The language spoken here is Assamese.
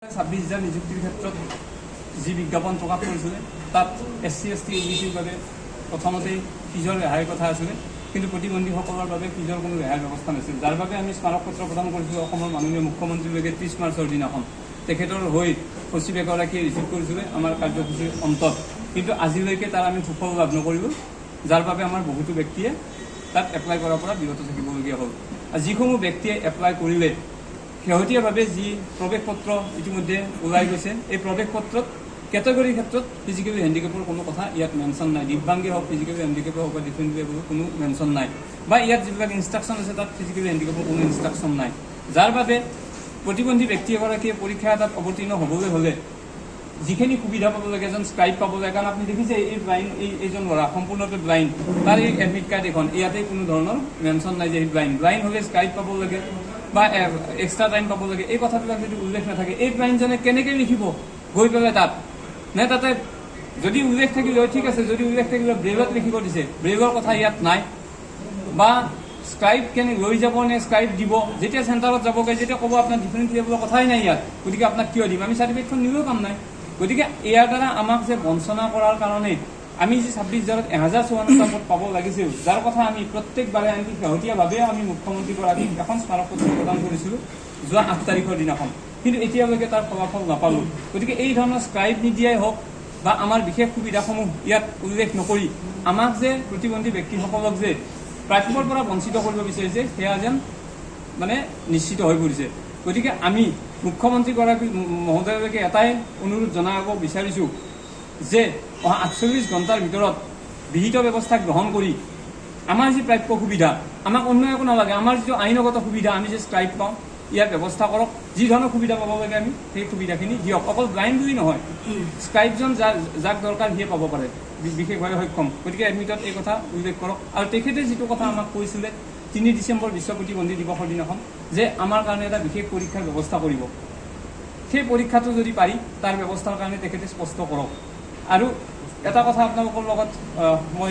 26 হাজাৰ নিযুক্তিৰ ক্ষেত্ৰত যি বিজ্ঞাপন প্ৰকাশ কৰিছিলে, তাত এছ চি, এছ টি, অ' বি চিৰ বাবে প্ৰথমতেই ফিজৰ ৰেহাইৰ কথা আছিলে। কিন্তু প্ৰতিবন্ধীসকলৰ বাবে ফিজৰ কোনো ৰেহাইৰ ব্যৱস্থা নাছিল, যাৰ বাবে আমি স্মাৰকপত্ৰ প্ৰদান কৰিছিলোঁ অসমৰ মাননীয় মুখ্যমন্ত্ৰীলৈকে 30 মাৰ্চৰ দিনাখন। তেখেতৰ হৈ সচিব এগৰাকীয়ে ৰিচিভ কৰিছিলে আমাৰ কাৰ্যসূচীৰ অন্তত। কিন্তু আজিলৈকে তাৰ আমি সুফল লাভ নকৰিলোঁ, যাৰ বাবে আমাৰ বহুতো ব্যক্তিয়ে তাত এপ্লাই কৰাৰ পৰা বিৰত থাকিবলগীয়া হ'ল। আৰু যিসমূহ ব্যক্তিয়ে এপ্লাই কৰিলে, শেহতীয়াভাৱে যি প্ৰৱেশ পত্ৰ ইতিমধ্যে ওলাই গৈছে, এই প্ৰৱেশ পত্ৰত কেটেগৰীৰ ক্ষেত্ৰত ফিজিকেলি হেণ্ডিকেপৰ কোনো কথা ইয়াত মেনশ্যন নাই। দিব্যাংগেই হওক, ফিজিকেলি হেণ্ডিকেপে হওক বা ডিফাৰেণ্টলি এবল, কোনো মেনশ্যন নাই। বা ইয়াত যিবিলাক ইনষ্ট্ৰাকশ্যন আছে, তাত ফিজিকেলি হেণ্ডিকেপৰ কোনো ইনষ্ট্ৰাকশ্যন নাই। যাৰ বাবে প্ৰতিবন্ধী ব্যক্তি এগৰাকীয়ে পৰীক্ষা এটাত অৱতীৰ্ণ হ'বলৈ হ'লে যিখিনি সুবিধা পাব লাগে, এজন স্ক্ৰাইব পাব লাগে। কাৰণ আপুনি দেখিছে, এই ব্লাইণ্ড, এইজন ল'ৰা সম্পূৰ্ণৰূপে ব্লাইণ্ড। তাৰ এই এডমিট কাৰ্ড এখন, ইয়াতে কোনো ধৰণৰ মেনশ্যন নাই যে সি ব্লাইণ্ড। ব্লাইণ্ড হ'লে স্ক্ৰাইব পাব লাগে বা এক্সট্ৰা টাইম পাব লাগে, এই কথাবিলাক যদি উল্লেখ নাথাকে, এই ব্লাইণ্ডজনে কেনেকৈ লিখিব গৈ পেলাই তাত? নে তাতে যদি উল্লেখ থাকিলে হয়, ঠিক আছে, যদি উল্লেখ থাকিলে ব্ৰেইলত লিখিব দিছে, ব্ৰেইলৰ কথা ইয়াত নাই। বা স্ক্ৰাইব কেনে লৈ যাব নে স্ক্ৰাইব দিব? যেতিয়া চেণ্টাৰত যাবগৈ, যেতিয়া ক'ব আপোনাৰ ডিফাৰেণ্ট লেভেলৰ কথাই নাই ইয়াত, গতিকে আপোনাক কিয় দিম আমি? চাৰ্টিফিকেটখন নিলেও কাম নাই। গতিকে ইয়াৰ দ্বাৰা আমাক যে বঞ্চনা কৰাৰ কাৰণে আমি যি 26 হাজাৰত 1054টা পদ পাব লাগিছিল, যাৰ কথা আমি প্ৰত্যেকবাৰে, আনকি শেহতীয়াভাৱেও আমি মুখ্যমন্ত্ৰীগৰাকীক এখন স্মাৰকপত্ৰ প্ৰদান কৰিছিলোঁ যোৱা 8 তাৰিখৰ দিনাখন, কিন্তু এতিয়ালৈকে তাৰ ফলাফল নাপালোঁ। গতিকে এই ধৰণৰ স্ক্ৰাইব নিদিয়াই হওক বা আমাৰ বিশেষ সুবিধাসমূহ ইয়াত উল্লেখ নকৰি আমাক যে প্ৰতিবন্ধী ব্যক্তিসকলক যে প্ৰাপ্যৰ পৰা বঞ্চিত কৰিব বিচাৰিছে, সেয়া যেন মানে নিশ্চিত হৈ পৰিছে। গতিকে আমি মুখ্যমন্ত্ৰীগৰাকী মহোদয়লৈকে এটাই অনুৰোধ জনাব বিচাৰিছোঁ যে অহা 48 ঘণ্টাৰ ভিতৰত বিহিত ব্যৱস্থা গ্ৰহণ কৰি আমাৰ যি প্ৰাপ্য সুবিধা, আমাক অন্য একো নালাগে, আমাৰ যিটো আইনগত সুবিধা, আমি যে স্ক্ৰাইব পাওঁ, ইয়াৰ ব্যৱস্থা কৰক। যি ধৰণৰ সুবিধা পাব লাগে, আমি সেই সুবিধাখিনি দিয়ক। অকল ব্লাইণ্ড বুলি নহয়, স্ক্ৰাইবজন যাক দৰকাৰ সিয়ে পাব পাৰে, বিশেষভাৱে সক্ষম। গতিকে এডমিটত এই কথা উল্লেখ কৰক। আৰু তেখেতে যিটো কথা আমাক কৈছিলে 3 ডিচেম্বৰ বিশ্ব প্ৰতিবন্ধী দিৱসৰ দিনাখন যে আমাৰ কাৰণে এটা বিশেষ পৰীক্ষাৰ ব্যৱস্থা কৰিব, সেই পৰীক্ষাটো যদি পাৰি তাৰ ব্যৱস্থাৰ কাৰণে তেখেতে স্পষ্ট কৰক। আৰু এটা কথা আপোনালোকৰ লগত মই